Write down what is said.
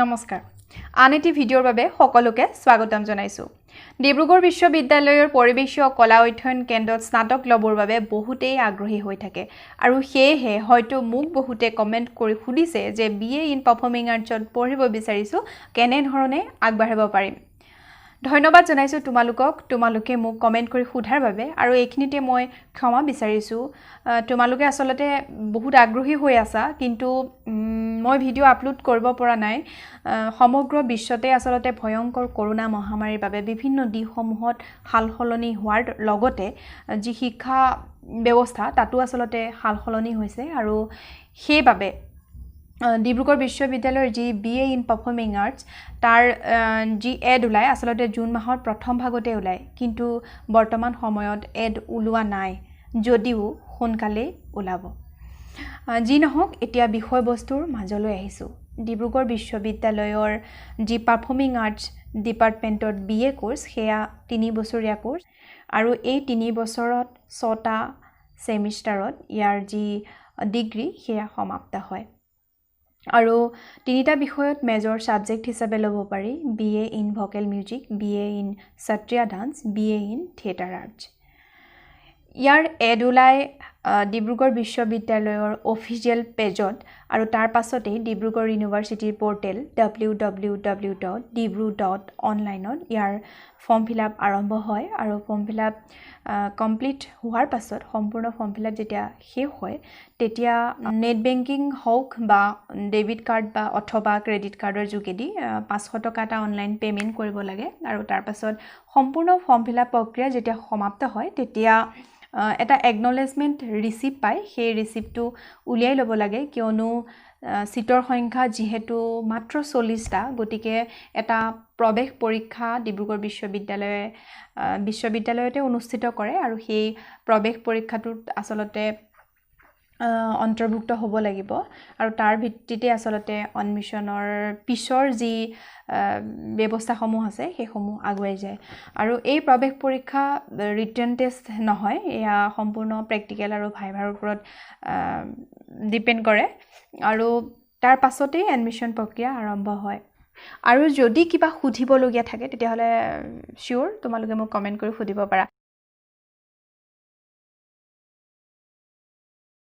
নমস্কাৰ, আন এটি ভিডিঅ'ৰ বাবে সকলোকে স্বাগতম জনাইছোঁ। ডিব্ৰুগড় বিশ্ববিদ্যালয়ৰ পৰিৱেশীয় কলা অধ্যয়ন কেন্দ্ৰত স্নাতক ল'বৰ বাবে বহুতেই আগ্ৰহী হৈ থাকে আৰু সেয়েহে হয়তো মোক বহুতে কমেণ্ট কৰি সুধিছে যে বি এ ইন পাৰফৰ্মিং আৰ্টছত পঢ়িব বিচাৰিছোঁ, কেনেধৰণে আগবাঢ়িব পাৰিম। ধন্যবাদ জনাইছোঁ তোমালোকক, তোমালোকে মোক কমেণ্ট কৰি সোধাৰ বাবে। আৰু এইখিনিতে মই ক্ষমা বিচাৰিছোঁ, তোমালোকে আচলতে বহুত আগ্ৰহী হৈ আছা, কিন্তু মই ভিডিঅ' আপলোড কৰিব পৰা নাই। সমগ্ৰ বিশ্বতে আচলতে ভয়ংকৰ কৰোণা মহামাৰীৰ বাবে বিভিন্ন দিশসমূহত সাল সলনি হোৱাৰ লগতে যি শিক্ষা ব্যৱস্থা তাতো আচলতে সাল সলনি হৈছে আৰু সেইবাবে ডিব্ৰুগড় বিশ্ববিদ্যালয়ৰ যি B A in performing arts তাৰ যি এড ওলায় আচলতে জুন মাহৰ প্ৰথম ভাগতে ওলায়, কিন্তু বৰ্তমান সময়ত এড ওলোৱা নাই যদিও সোনকালেই ওলাব। যি নহওক, এতিয়া বিষয়বস্তুৰ মাজলৈ আহিছোঁ। ডিব্ৰুগড় বিশ্ববিদ্যালয়ৰ যি পাৰফৰ্মিং আৰ্টছ ডিপাৰ্টমেণ্টত বি এ কোৰ্চ, সেয়া 3 বছৰীয়া কোৰ্চ আৰু এই 3 বছৰত 6টা ছেমিষ্টাৰত ইয়াৰ যি ডিগ্ৰী সেয়া সমাপ্ত হয় আৰু 3টা বিষয়ত মেজৰ ছাবজেক্ট হিচাপে ল'ব পাৰি, B A in vocal music, B A in Sattriya dance, B A in theatre arts. Year add ওলাই ডিব্ৰুগড় বিশ্ববিদ্যালয়ৰ অফিচিয়েল পেজত আৰু তাৰ পাছতেই ডিব্ৰুগড় ইউনিভাৰ্চিটিৰ পৰ্টেল www.dibru.onlineত ইয়াৰ ফৰ্ম ফিল আপ আৰম্ভ হয় আৰু ফৰ্ম ফিল আপ কমপ্লিট হোৱাৰ পাছত, সম্পূৰ্ণ ফৰ্ম ফিল আপ যেতিয়া শেষ হয় তেতিয়া নেট বেংকিং হওক বা ডেবিট কাৰ্ড বা অথবা ক্ৰেডিট কাৰ্ডৰ যোগেদি 500 টকা এটা অনলাইন পে'মেণ্ট কৰিব লাগে আৰু তাৰ পাছত সম্পূৰ্ণ ফৰ্ম ফিল আপ প্ৰক্ৰিয়া যেতিয়া সমাপ্ত হয় তেতিয়া এটা একনলেজমেণ্ট ৰিচিপ্ট পায়। সেই ৰিচিপ্টটো উলিয়াই ল'ব লাগে, কিয়নো ছিটৰ সংখ্যা যিহেতু মাত্ৰ 40টা, গতিকে এটা প্ৰৱেশ পৰীক্ষা ডিব্ৰুগড় বিশ্ববিদ্যালয়তে অনুষ্ঠিত কৰে আৰু সেই প্ৰৱেশ পৰীক্ষাটোত আচলতে অন্তৰ্ভুক্ত হ'ব লাগিব আৰু তাৰ ভিত্তিতে আচলতে এডমিশ্যনৰ পিছৰ যি ব্যৱস্থাসমূহ আছে সেইসমূহ আগুৱাই যায়। আৰু এই প্ৰৱেশ পৰীক্ষা ৰিটেন টেষ্ট নহয়, এয়া সম্পূৰ্ণ প্ৰেক্টিকেল আৰু ভাইভাৰ ওপৰত ডিপেণ্ড কৰে আৰু তাৰ পাছতেই এডমিশ্যন প্ৰক্ৰিয়া আৰম্ভ হয়। আৰু যদি কিবা সুধিবলগীয়া থাকে তেতিয়াহ'লে চিয়'ৰ তোমালোকে মোক কমেণ্ট কৰি সুধিব পাৰা।